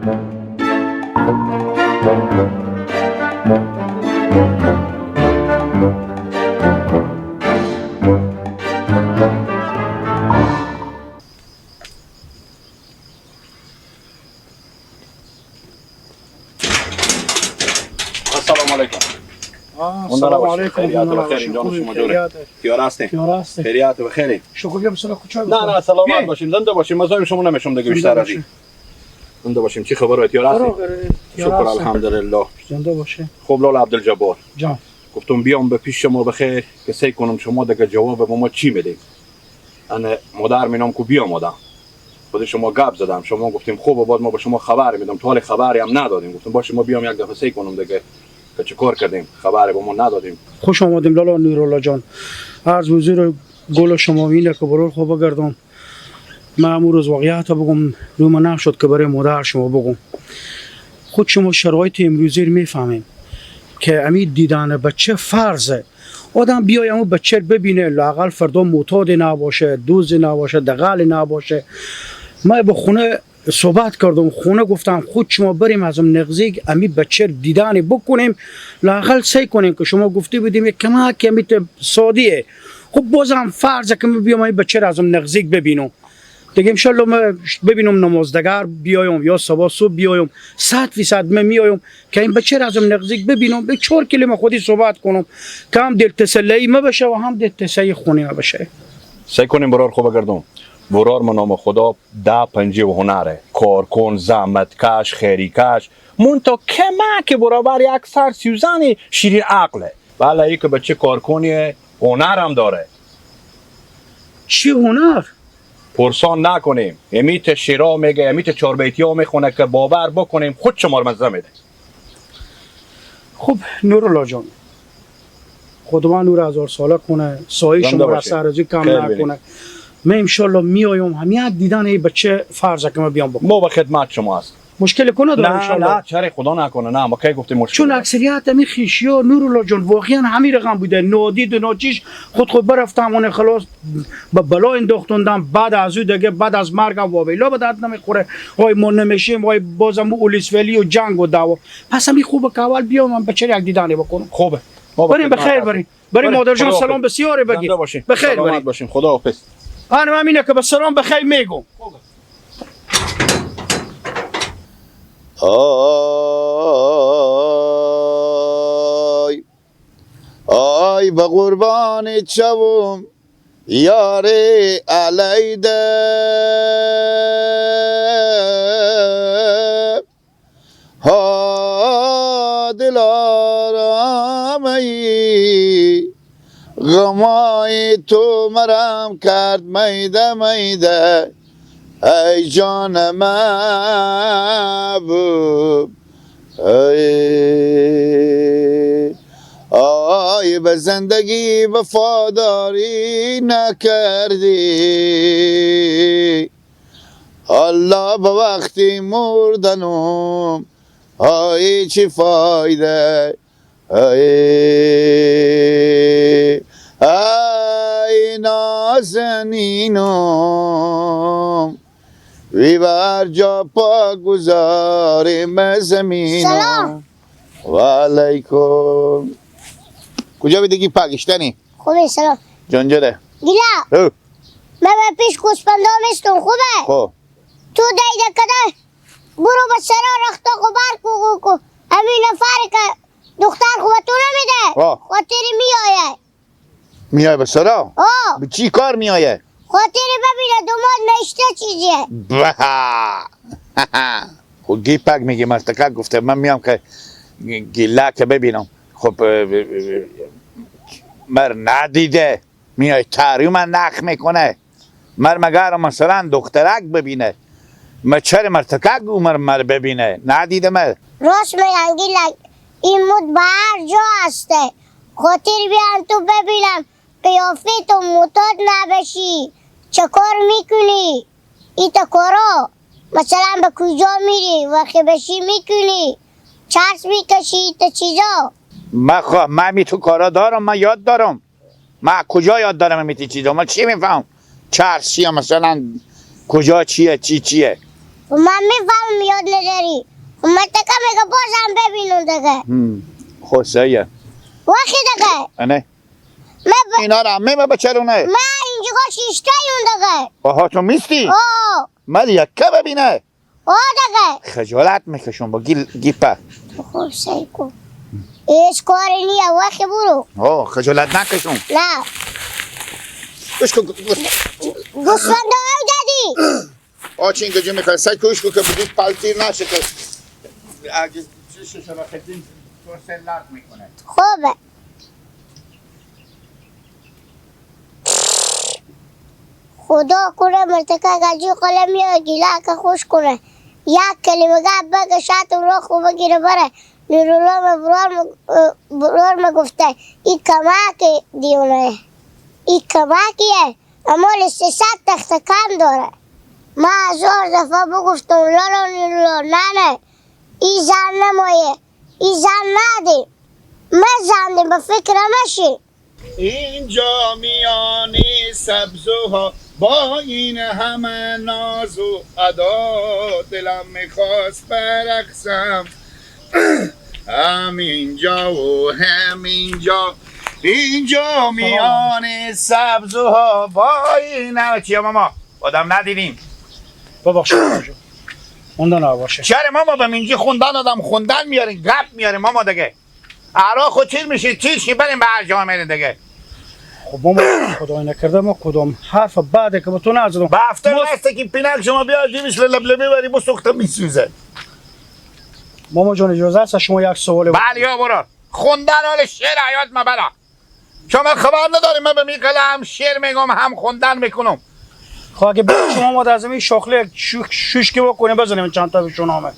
السلام علیکم. السلام علیکم. خیریت و خیری. شکر بیا بسرا کوچه. نه نه سلامت باشیم، زنده باشیم. مزاحم شما نمیشم دیگه بیشتر از این. زنده باشیم. چی خبر تیار هستی؟ شکر الحمدلله. زنده باشه. خب لالا عبدالجبار جان، گفتم بیام به پیش شما بخیر که سعی کنم شما دیگه جواب به ما چی بدیم. انا مادر مینام کو بیام آدم خود شما گپ زدم، شما گفتیم خوب بعد ما به شما خبر میدم. تا حال خبری هم ندادیم. گفتم باشه ما بیام یک دفعه سعی کنم دیگه که چه کار کردیم، خبر به ما ندادیم. خوش آمدیم لالا نورالله جان. عرض حضور گل شما اینه که برور خوب بگردم. من امروز واقعیت بگم رو من نشد که برای مادر شما بگم. خود شما شرایط امروزی رو میفهمیم که امید دیدن بچه فرضه. آدم بیای امو بچه ببینه، لااقل فردا معتاد نباشه، دوز نباشه، دغل نباشه. من به خونه صحبت کردم، خونه گفتم خود شما بریم از ام نغزیگ امی بچه دیدن بکنیم، لااقل سعی کنیم که شما گفته بودیم یک کمک امی سادیه. خب بازم فرضه که من بیام این بچه را از ام نغزیگ ببینم دیگه. انشالله من ببینم نمازدگر بیایم یا صبح صبح بیایم، 100% من میایم که این بچه را از ام نغزیگ ببینم، به 4 کلمه خودی صحبت کنم که هم دل تسلی ما بشه و هم دل تسلی خونه ما بشه. سعی کنیم برار خوب بگردم. برار من نام خدا ده پنجه و هنره، کارکن، زحمت کش، خیری کش، مونتا کمک برابر یک سر سیوزن شیرین عقله. بله ای که بچه کارکنیه، هنرم داره. چی هنر؟ پرسان نکنیم. امیت شیرا میگه، امیت چهار بیتی ها میخونه که باور بکنیم خود شما رو مزه میده. خب نورالله جان، خداوند نور هزار ساله کنه، سایه شما را سر از کم نکنه. من انشالله میایم همین دیدن این بچه فرض که ما بیام بکنم. ما به خدمت شما هست. مشکل کنه داره انشالله؟ نه نه چرا خدا نکنه، نه ما کی گفتیم مشکل. چون اکثریت همین خیشیا نورالله جان واقعا همین رقم بوده، نادید و ناچیش خود برفتم اون خلاص به بلا انداختوندم. بعد از او دیگه بعد از مرگم واویلا به درد نمیخوره، وای ما نمیشیم، وای بازم اولیسولی و جنگ و دعوا. پس همین خوبه که اول بیام من بچه یک دیدن بکنم. خوبه بریم بخیر، بریم بریم مادر جان سلام بسیار بگید. بخیر بریم باشیم. خداحافظ. انا همینه که به سلام بخیر میگم. آی آی به قربان چوم یار علیده، ها دلارام ای غمای تو مرم کرد میده میده، ای جان محبوب ای آی به زندگی وفاداری نکردی، الله به وقتی مردنم آی چی فایده، ای ای نازنینم وی بر جا پا گذاریم زمینم. سلام و علیکم. کجا بیدگی پاکستانی؟ خوبه سلام جانجره گیلا من به پیش گوسفندا میستم. خوبه؟ خب تو دیده کده برو به سرا رختا غبار کو کو همین نفر که دختر خوبه تو نمیده خاطری میآیه. میای به سرا؟ به چی کار میآیه؟ خاطری ببینه دوماد نشته چیزیه. خب گی پک میگه مرتکک گفته من میام که گیله که ببینم. خب مر ندیده میای تاری من نخ میکنه، مر مگر مثلا دخترک ببینه، مر چرا مرتکک مر مر ببینه ندیده مر. راست میگن گیلک، این مد به هر جا هسته. خاطر بیان تو ببینم قیافه تو معتاد نبشی، چه کار میکنی ایتا کارا، مثلا به کجا میری وقتی بشی میکنی، چرس میکشی ایتا چیزا. من خواه من می تو کارا دارم، من یاد دارم. من کجا یاد دارم می تو چیزا؟ من چی میفهم چرس چیه مثلا، کجا چیه چی چیه؟ من میفهمم یاد نداری. میگه بازم ببینم دیگه. خب صحیحه. وقتی دیگه. نه. اینا رو عمه ما بچرونه. من اینجا شیشته یون دیگه. آها تو میستی؟ آه. من یکه ببینه. آه دیگه. خجالت میکشم با گیپه. خب صحیح کن. هیچ کاری نیه وقتی برو. آه خجالت نکشم. نه. گوش کن. گوسفنده هم دادی. آچین گجی میخوای سعی کوش کن که بدون پلتیر نشه که اگه چشش رو خدیم تو سلات میکنه. خوبه. خدا کنه مرتکه گجی قلم میاد گیله که خوش کنه. یک کلمه گپ بگه شاتم رو خوب بگیره بره. نورالله برار میگفته این کمک دیونه، این کمکیه اما 300 تخت کم داره. ما 1000 دفعه بگفتم لالا نورالله نه نه این زن نمایه، این زن ندیم، ما زندیم به فکر مشی. اینجا میانی سبزوها با این همه ناز و ادا دلم میخواست برقصم همینجا و همینجا اینجا میان سبزوها با این همه. چیه ماما؟ آدم ندیدیم. ببخشید خوندن نباشه. چرا ماما به اینجا خوندن آدم خوندن میارین گپ میارین ماما دیگه. عراق و تیر میشه تیر شی بریم به هر جا میرین دیگه. خب ماما خدای نکرده ما کدام حرف بعد که با تو نزدم. به هفته نسته که پینک شما بیاد مثل لبلبی بری بسوخته میسوزه. ماما جان اجازه هست شما یک سوال؟ بله یا برو. خوندن حال شعر حیات ما بلا. شما خبر نداری من به میقله هم شعر میگم هم خوندن میکنم. خب اگه شما ما از این شاخله شوشکی بکنیم بزنیم چند تا بهشون آمد.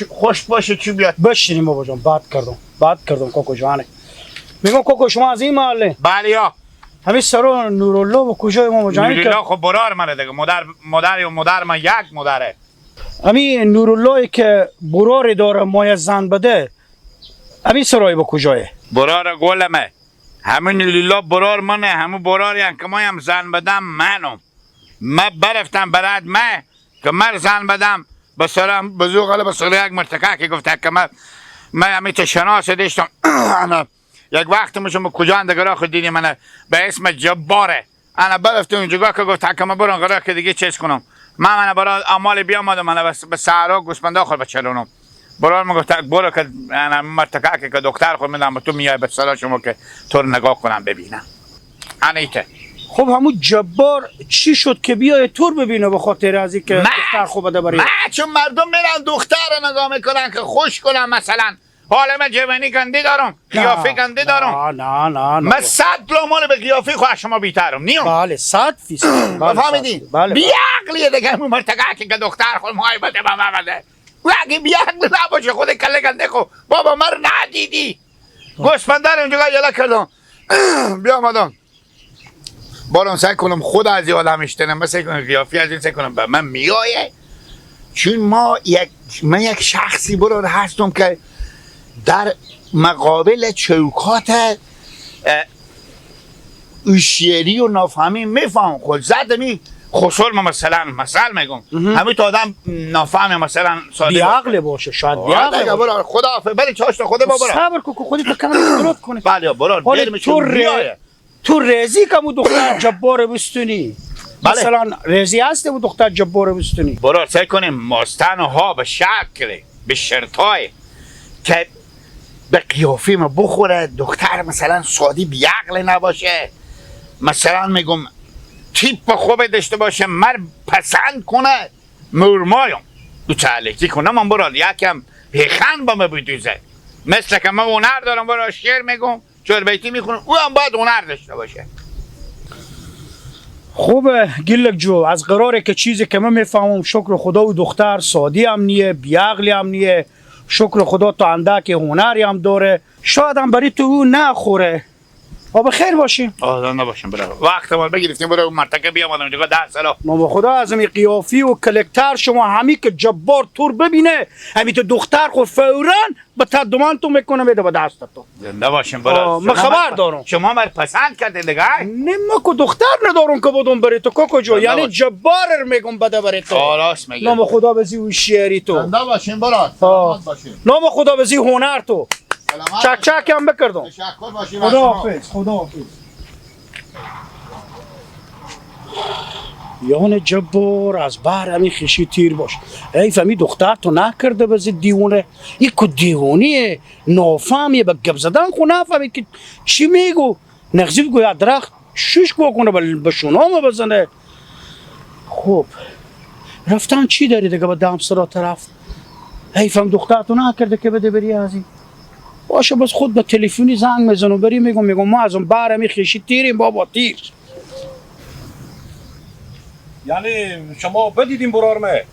خوش باشه چی بیاد. بشینیم بابا جان. بد کردم بد کردم کوکو جانه. میگم کوکو شما از این محله؟ بله یا. همین سرو نورالله و کجای ماما جان؟ نورالله خب برار منه دیگه. مادر و مادر من یک مادره. همین نورالله که برار داره مایه زن بده همین سرای با کجایه؟ برار گلمه. همین نورالله برار منه. همون براری هم که مایم زن بدم منم. من برفتم برات من که من زن بدم به سرم بزرگ به سر یک مرتکه که گفته که من همین شناس داشتم. یک وقت میشم کجا اندگرا خود دیدیم من به اسم جباره. انا برفتم اونجا که گفت که من برم قرار که دیگه چیز کنم. من برای اعمال بیامدم من به صحرا گوسفندا خود بچرونم. برای من گفت برو که انا مرتکه که دکتر خود میدم تو میای به سرا شما که تو رو نگاه کنم ببینم. انا ایته. خب همون جبار چی شد که بیای تور ببینه به خاطر از اینکه دختر خوب بده برای من؟ چون مردم میرن دختر رو نگاه میکنن که خوش کنن مثلا. حالا من جوانی گنده دارم، قیافه گنده دارم. نه نه نه من 100 مال به قیافه خو شما بیترم نیوم. بله 100%. فهمیدی؟ بی عقلیه دیگه همون مرتکه که دختر خود مای بده به من بده. و اگه بی عقل نباشه خود کله گنده خو بابا من رو ندیدی. گوسفندر اونجا یلا کردم. بیا آمدم. بارم سعی کنم خود از آدم اشتنم، من سعی کنم قیافی از این سعی کنم به من میایه. چون ما یک من یک شخصی برار هستم که در مقابل چوکات شعری و نافهمی میفهم. خود زد می خسر ما مثلا میگم همین تا آدم نافهم مثلا ساده بیعقل باشه شاید بیعقل باشه. خدا بری چاشت خدا بابا صبر کو خودت کم درست کنی. بله برار تو رزی که مو دختر جبار بستونی. بله. مثلا رزی هست مو دختر جبار بستونی. برار سعی کنیم ماستن ها به شکل به شرطای که به قیافه ما بخوره. دختر مثلا سادی بیعقل نباشه، مثلا میگم تیپ خوب داشته باشه، مر پسند کنه مرمایم دو چهلکی کنم من برار یکم پیخند با ما بدوزه. مثل که من هنر دارم برار شعر میگم چهار بیتی میخونم، او هم باید هنر داشته باشه. خوبه گیلک جو از قراره که چیزی که من میفهمم شکر خدا و دختر سادی هم نیه بیعقلی هم نیه، شکر خدا تا اندک هنری هم داره، شاید هم برای تو او نخوره. بابا خیر باشیم. آه نباشیم برو. وقت ما بگرفتیم برو مرتکه بیامدم دیگه 10 سال. ما خدا از این قیافی و کلکتر شما همی که جبار تور ببینه همی تو دختر خود فوراً به تدمان تو میکنه میده به دست تو. زنده باشیم برو. من خبر دارم. شما مر پسند کردین دیگه؟ نه ما کو دختر ندارم که بدم بری تو کوکو جو، یعنی جبار میگم بده بری تو. راست میگی. نام خدا بزی هوشیاری تو. زنده باشیم برو. سلامت باشیم. نام خدا بزی هنر تو. چک چک هم بکردم. تشکر باشیم. خدا حافظ. خدا حافظ. یان جبار از بر همین خیشی تیر باش. ای فهمی دختر تو نکرده بزی دیوونه. این که دیوونیه نافهمیه به گپ زدن خو نفهمید که چی میگو. نغزی بگو یا درخت شوش گو کنه به شونامه بزنه. خب رفتن چی داری دیگه با دم سرا طرف. ای فهم دختر تو نکرده که بده بری از این. باشه بس خود به تلفنی زنگ میزنم بری میگم ما از اون بر خیشی تیریم بابا تیر. یعنی شما بدیدیم برارمه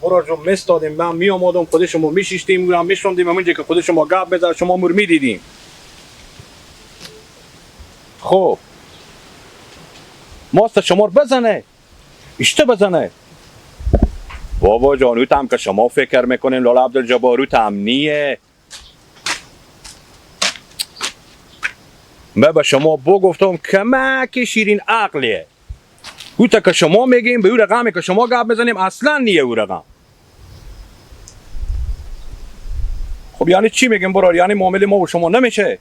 برار جو مستادیم من می آمادم خود شما میشیشتیم و میشوندیم همونجا که خود شما گپ میزد شما مور میدیدیم. خب ماست شما بزنه اشته بزنه بابا جان. هم که شما فکر میکنیم لالا عبدالجبار هم نیه. من به شما بگفتم کمک شیرین عقلیه. او تا که شما میگیم به او رقمی که شما گپ میزنیم اصلا نیه او رقم. خب یعنی چی میگیم برار؟ یعنی معامله ما و شما نمیشه.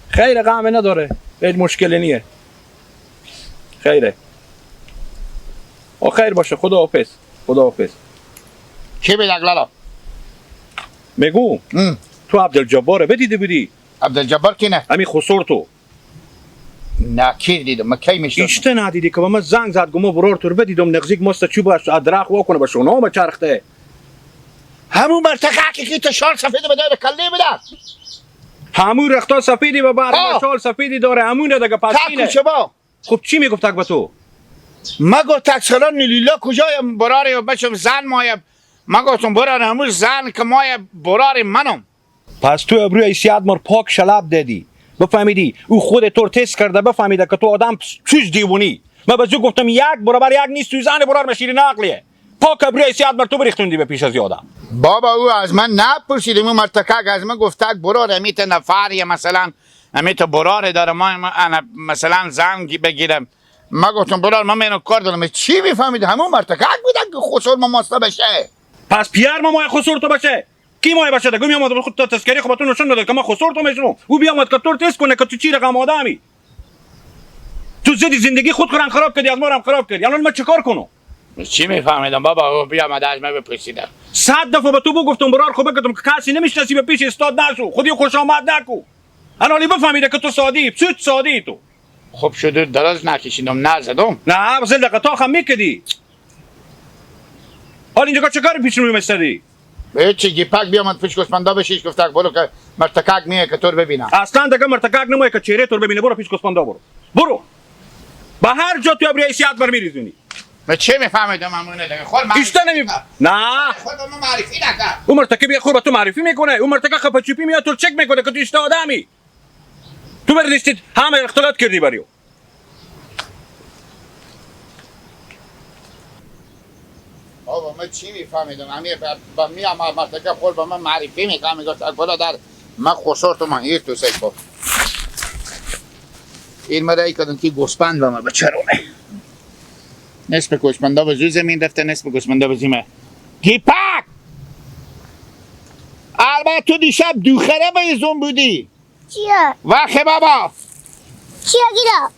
خیر رقم نداره، هیچ مشکلی نیه. خیره. او خیر باشه. خدا حافظ. خدا حافظ. چی بیدک لالا؟ میگو تو عبدالجباره بدیده بودی؟ عبدالجبار کی نه؟ همین خسور تو. نه کی دیدم؟ من کی میشناسم؟ ایشته ندیدی که با من زنگ زد گفت ما برار تو رو بدیدم نغزیک ماست چوب از درخت وا کنه به شونه ما چرخته. همون مرتقه که تو شال سفید بده به کله بده. همون رختا سفیدی و بعد شال سفیدی داره همون دیگه پس اینه. خب چی میگفت به تو؟ ما گفت تکسلا نیلیلا کجایم براره بچم زن مایه. ما گفتم براره همون زن که مایه براره منم. پس تو ابروی حیثیت مار پاک شلب دادی بفهمیدی او خود تو تست کرده بفهمیده که تو آدم چوش دیوونی. من به گفتم یک برابر یک نیست تو زن برار مشیرین عقلیه. پاک ابروی حیثیت مار تو بریختوندی به پیش از آدم. بابا او از من نپرسید. اون مرتکک از من گفت براره میت نفریه مثلا امیت براره داره ما مثلا زن بگیرم. ما گفتم برار من اینو کار دارم. چی میفهمید؟ همون مرتکک بودن که خسور ما ماستا بشه. پس پیر ما مای خسور تو باشه. کی مای باشه؟ دیگه میامد خود تا تذکری خب تو نشون داد که ما خسور تو میشم. او بیامد که تو تست کنه که تو چی رقم آدمی. تو زدی زندگی خود خورن خراب کردی از ما هم خراب کردی. الان من چیکار کنم؟ چی میفهمیدم بابا؟ او بیامد از من بپرسیدم. 100 دفعه به تو بگفتم برار خب بگفتم که کسی نمیشناسی به پیش استاد نشو. خودی خوش آمد نکو. الان بفهمیده که تو سادی، چوت سادی تو. خب شده دراز نکشیدم نزدم. نه بس دقیقه تا خم میکدی. حالا اینجا چه کاری پیش روی مستدی؟ هیچ گیپک بیامد پیش گوسفندا بشیش گفت برو که مرتکک میه که تو رو ببینم. اصلا دیگه مرتکک نمیه که چهره تو رو ببینه. برو پیش گوسفندا برو. برو. به هر جا تو ابری حیثیت بر میریزونی. من چه میفهمیدم امونه دیگه خود من ایشتا نمی نه خود به من معرفی نکرد. اون مرتکب بیا خود به تو معرفی میکنه. اون مرتکب خفه چوپی میاد تو چک میکنه که تو ایشتا آدمی. تو برداشتید همه اختلاط کردی بریو. بابا من چی میفهمیدم؟ امیر با میام مرتکب خود به من معرفی میکنه میگفت برادر من خسور تو من هیر تو سیفو این مرایی کردن که گوسپند به من بچرونه. نصف گوسپندا به زو زمین رفته نصف گوسپندا به زمین. گیپک البته تو دیشب دوخره به زوم بودی. چیه؟ وخه بابا چیه گیرا؟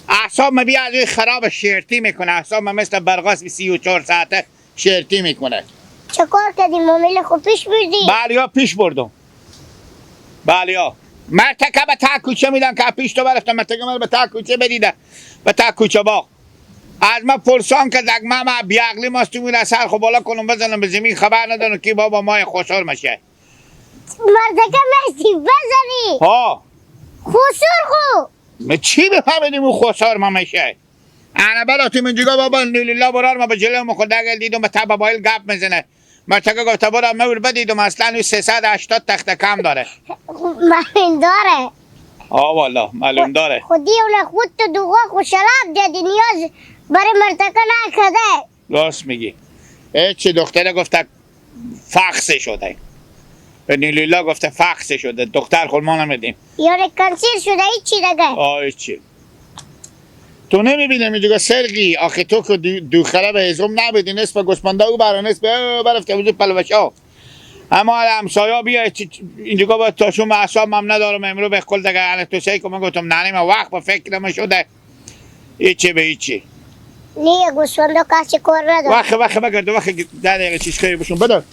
اعصاب من بیا از خراب شرطی میکنه. اعصاب من مثل برغاس 34 ساعته شرطی میکنه. چه کار کردی؟ معامله خود پیش بردی؟ بله یا پیش بردم. بله یا مرتکه به تا کوچه میدن که پیش تو برفتم. مرتکه من به تا کوچه بدیده به تا کوچه باغ از من پرسان که دگ ما بیعقلی ماست تو میره سر خو بالا کنم بزنم به زمین خبر ندارم که بابا مای خوشحال میشه. مرتکه مستی بزنی ها خسور خو ما چی بفهمیدیم اون خسار ما میشه؟ انا بلا تو من جگا بابا نیلیلا برار ما به جلو ما خود اگل دیدم به تبا بایل گپ میزنه. مرتکه گفته برم مور بدیدم اصلا 380 تخت کم داره. معلوم داره. آه والا معلوم داره. خودی اون خود تو دوغا خوشراب دادی نیاز برای مرتکه نکده. راست میگی. چی دختره گفته فخسه شده. به نیلیلا گفته فخسه شده. دختر خود ما نمیدیم. یعنی کنسیل شده هیچی دیگه. آه هیچی. تو نمیبینم اینجا سرقی آخه تو که دوخره به هزم نبودی نصف گسمنده او برا نصف برفت که پلوشا اما همسایا بیا اینجا با تاشو اعصاب هم ندارم امرو به کل دیگه الان تو سعی کنم گفتم ننیم وقت با فکر شده هیچی به هیچی نه گوسفندا کسی کار نداره. وقت وقت بگرد وقت 10 دقیقه چیز خیلی بشون بده.